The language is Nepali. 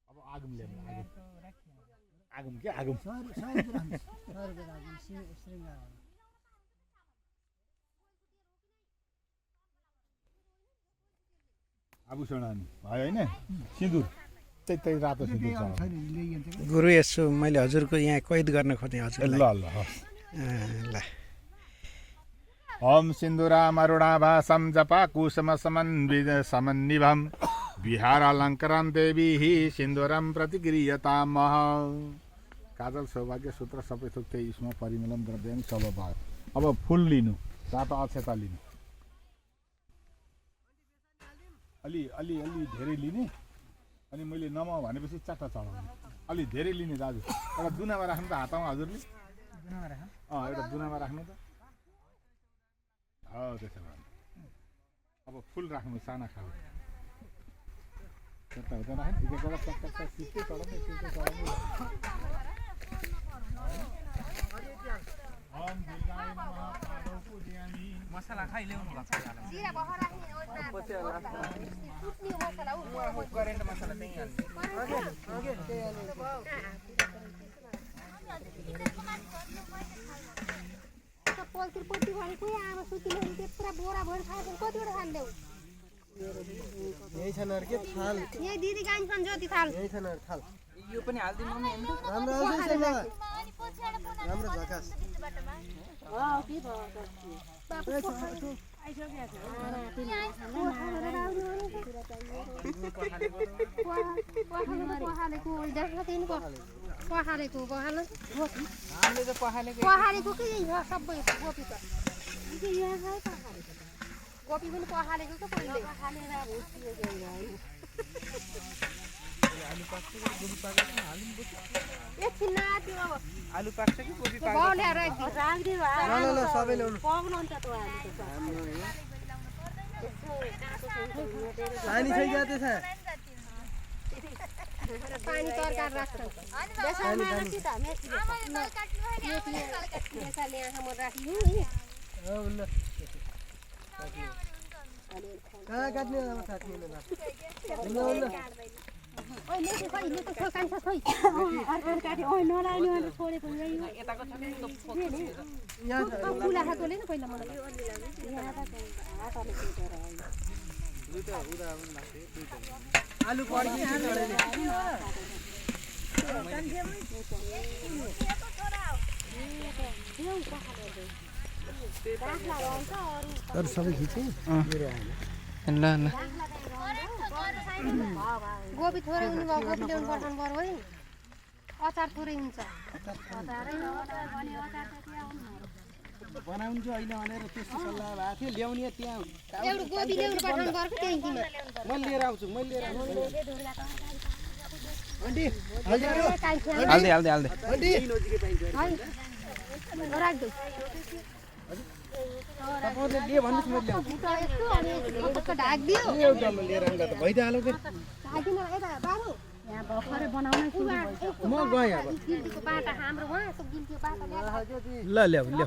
अब आगम ल्याउनु आगम के आगम 100 रुपैयाँ श्रृङ्गार आभूषण भयो होइन सिन्दुर त्यही रातो सिन्दुर गुरु यसो मैले हजुरको यहाँ कैद गर्न खोजेँ हजुरलाई ल ल ल ओम सिन्दूरामरुणाभासं जपा कुसुम समन्विभं विहारालङ्कारं देवी सिन्दूरं प्रतिक्रियताम काजल सौभाग्य सूत्र सबै थोक त्यही यसमा परिमलम द्रव्यम सब भयो अब फुल लिनु रातो अक्षता लिनु अलि अलि अलि धेरै लिने अनि मैले नम भनेपछि 4टा चढाउने अलि धेरै लिने दाजु एउटा दुनामा राख्नु त हातमा हजुरले एउटा दुनामा राख्नु त त्यसो भने अब फुल राख्नु साना खालको त्यता हुँदा राख्नु एक एकवटा टक्क सिक्कै चढाउने सिक्कै चढाउने ओम दुर्गाय नमः पादौ पूजयामि मसला खाइ ल्याउनु भएको छ जिरा बहर राख्ने हो कुट्ने मसला हो करेन्ट मसला त्यही पोल्तिर पोल्टी भनेको आमा सुतिलो त्यत्रो बोरा भर खाएको कतिवटा थाल ल्याउ यही छ नर के थाल यहाँ दिदी गाइन पनि जति थाल यही छ नर थाल यो पनि हाल्दिनु मम्मी हेर्नु राम्रो आउँछ सेवा राम्रो झकास पखालेको पखाल्नु हामीले त पखालेको पखालेको के सबै गोपी त गोपी पनि पखालेको के पहिले एकछिन नाट्यो अब आलु पाक्छ कि कोपी पाक्छ भाउ ल्याएर राखिदिनु ल सबै ल्याउनु पग्नुहुन्छ त पानी छै क्या त्यसमा पानी तरकारी राख्छ बेसारमा राखि त मेथीले बेसारले आँखामा राखिदिनु नि ल कहाँ काट्ने अब काट्ने ल ओइ मेथी खोइ मेथी खोइ कान्छ खोइ अर्को काट्यो ओइ नलाइनु अनि छोडेको यही हो यताको छ नि त यहाँ फुला खातोले नि पहिला मलाई आलु पर्की अरू सबै खिच्यो ल ल गोबी थोरै हुनु भयो गोबी ल्याउनु पर्छ बरु है अचार थोरै हुन्छ बनाउँछु अहिले भनेर त्यस्तो सल्लाह भएको थियो ल्याउने त्यहाँ एउटा गोबी ल्याउनु पर्छ बरु ट्याङ्कीमा मैले लिएर आउँछु मैले लिएर आउँछु आन्टी हाल्दै हाल्दै हाल्दै आन्टी राख्दै तपाईँले लिए भन्नुहोस् मैले ल्याउँछु ढाकिदियो एउटा लिएर आउँदा त भइदिइहाल्यो कि ढाकिदिनु यता बाबु यहाँ भर्खरै बनाउनै म गएँ अब गिल्तीको बाटा हाम्रो उहाँ गिल्तीको बाटा ल ल्याऊ ल्याऊ